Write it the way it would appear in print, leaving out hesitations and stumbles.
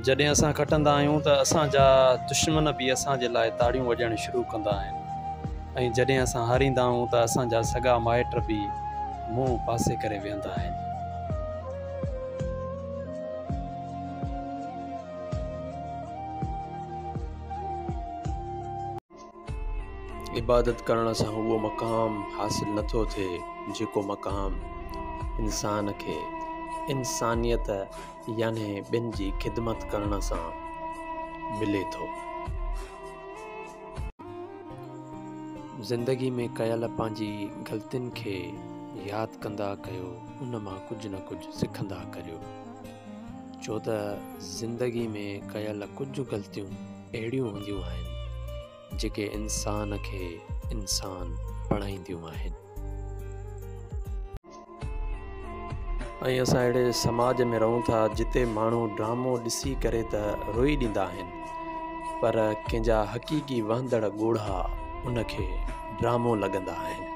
جڏهن اسان کٽندا آهيون ته اسان جا دشمن به اسان جي لاء تاڙيون وڄائڻ شروع ڪندا آهن ۽ جڏهن اسان هاريندا آهيون ته اسان جا سڳا مائٽ به منهن پاسي ڪري ويهندا آهن. عبادت ڪرڻ سان اهو مقام حاصل نه ٿو ٿئي جيڪو مقام انسان کي انسانيت يعني ٻين جي خدمت ڪرڻ سان ملي ٿو. زندگي ۾ ڪيل پنهنجي غلطين کي ياد ڪندا ڪيو ان مان ڪجهه نه ڪجهه سکندا ڪريو ڇو ته زندگي ۾ ڪيل ڪجهه غلطيون اهڙيون هونديون آهن جيڪي انسان کي انسان بڻائينديون آهن. ۽ اسان اهڙي سماج ۾ رهون ٿا جتي ماڻهو ڊرامو ڏسي ڪري ته روئي ڏيندا آهن پر ڪنهن جا حقيقي وهندڙ ڳوڙها ان کي ڊرامو لڳندا آهن.